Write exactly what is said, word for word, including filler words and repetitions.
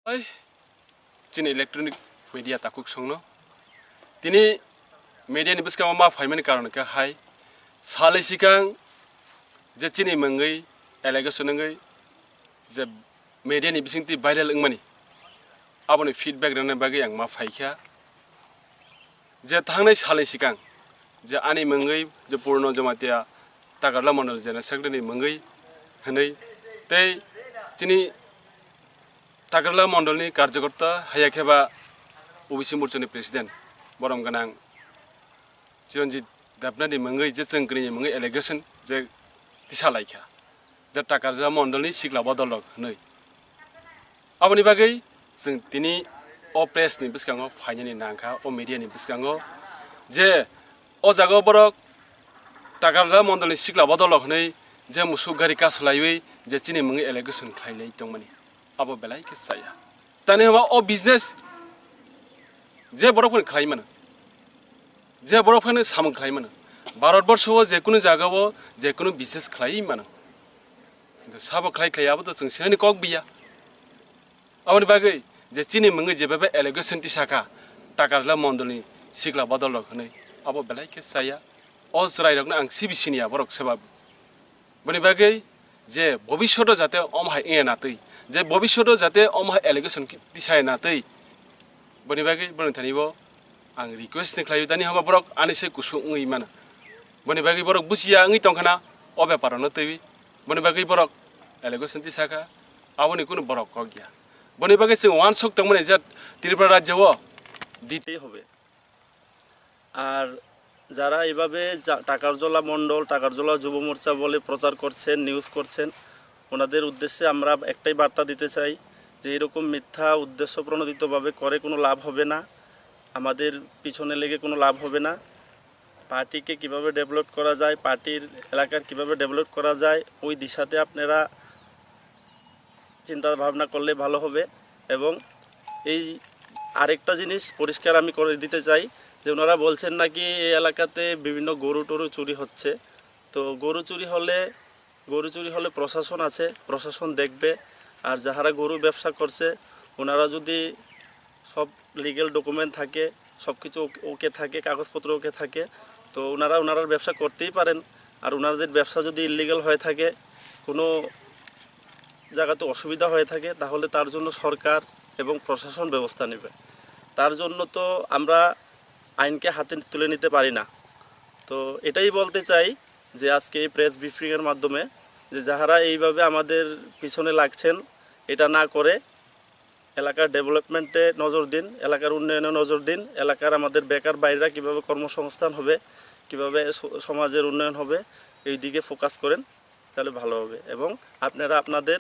Hai, chini electronic media takhuk songno. Tini media ni bwskango ma phaimani karon khe hai, salni sikang je chini mungwi allegation wngwi je media ni bisingtwi viral wngmani, aboni feedback rwna bagwi ang ma phaikha. Je thangnai salni sikang je ani mungwi je Purno Jamatia Takarla Mondol General Secretary ni mungwi hwnwi tei chini Takarla Mondolni karjokorta haya khe ba O B C Morchani President borom gwnang Chiranjit Debnath ni mungwi je chwng kwrwini mungwi allegation je tisa laikha je Takarla Mondolni sikla bodol rok hwnwi. Aboni bagwi chwng tini o press ni bwskango phainani nangkha, o media ni bwskango je o jaga o borok Takarla Mondolni sikla bodol rok hwnwi je musuk gari kasulaiwi je chini mungwi allegation khlailai tongmani, abo belai khe chaya. Tani hwnba o business je borok phano khlai mano, je borok phano samung khlai mano, Bharat borsho o je kunu jaga o je kunu business khlai mano, kintu sabo khlai khlai abo to chwng sinani kok biya. Aboni bagwi je chini mungwi je bebe allegation tisakha Takarla Mondolni sikla bodol rok hwnwi, abo belai khe chaya. O chwrai rokno ang sibi siniya, borok sebab. Boni bagwi je bobishoto jate omo hai wngya natwi, je bobishoto jate omo hai allegation ki-, tisaya natwi, boni bagwi boni thani bo ang request ni khlaio, tani hwnba borok ani se kusuk wngwi mano. Boni bagwi borok buchiya wngwi tongkhana o bepar rokno twiwi, boni bagwi borok allegation tisakha, aboni kunu borok kok ya. Boni bagwi chwng uansuk tongmani je Tripura rajya o di tei hobe. আর যারা এইভাবে জা-, টাকারজলা মণ্ডল, টাকারজলা যুব মোর্চা বলে প্রচার করছেন, নিউজ করছেন, ওনাদের উদ্দেশ্যে আমরা একটাই বার্তা দিতে চাই যে এরকম মিথ্যা উদ্দেশ্য প্রণোদিতভাবে করে কোনো লাভ হবে না। আমাদের পিছনে লেগে কোনো লাভ হবে না। পার্টিকে কীভাবে ডেভেলপ করা যায়, পার্টির এলাকার কীভাবে ডেভেলপ করা যায়, ওই দিশাতে আপনারা চিন্তা ভাবনা করলে ভালো হবে। এবং এই আরেকটা জিনিস পরিষ্কার আমি করে দিতে চাই যে ওনারা বলছেন নাকি এই এলাকাতে বিভিন্ন গরু টরু চুরি হচ্ছে। তো গরু চুরি হলে, গরু চুরি হলে প্রশাসন আছে, প্রশাসন দেখবে। আর যারা গরু ব্যবসা করছে, ওনারা যদি সব লিগ্যাল ডকুমেন্ট থাকে, সব কিছু ওকে, ওকে থাকে, কাগজপত্র ওকে থাকে, তো ওনারা ওনারার ব্যবসা করতেই পারেন। আর ওনাদের ব্যবসা যদি ইলিগ্যাল হয়ে থাকে, কোনো জায়গাতে অসুবিধা হয়ে থাকে, তাহলে তার জন্য সরকার এবং প্রশাসন ব্যবস্থা নেবে। তার জন্য তো আমরা আইনকে হাতে তুলে নিতে পারি না। তো এটাই বলতে চাই যে আজকে এই প্রেস ব্রিফিংয়ের মাধ্যমে যে যাহারা এইভাবে আমাদের পিছনে লাগছেন, এটা না করে এলাকার ডেভেলপমেন্টে নজর দিন, এলাকার উন্নয়নে নজর দিন, এলাকার আমাদের বেকার ভাইরা কীভাবে কর্মসংস্থান হবে, কীভাবে স-, সমাজের উন্নয়ন হবে, এই দিকে ফোকাস করেন, তাহলে ভালো হবে। এবং আপনারা আপনাদের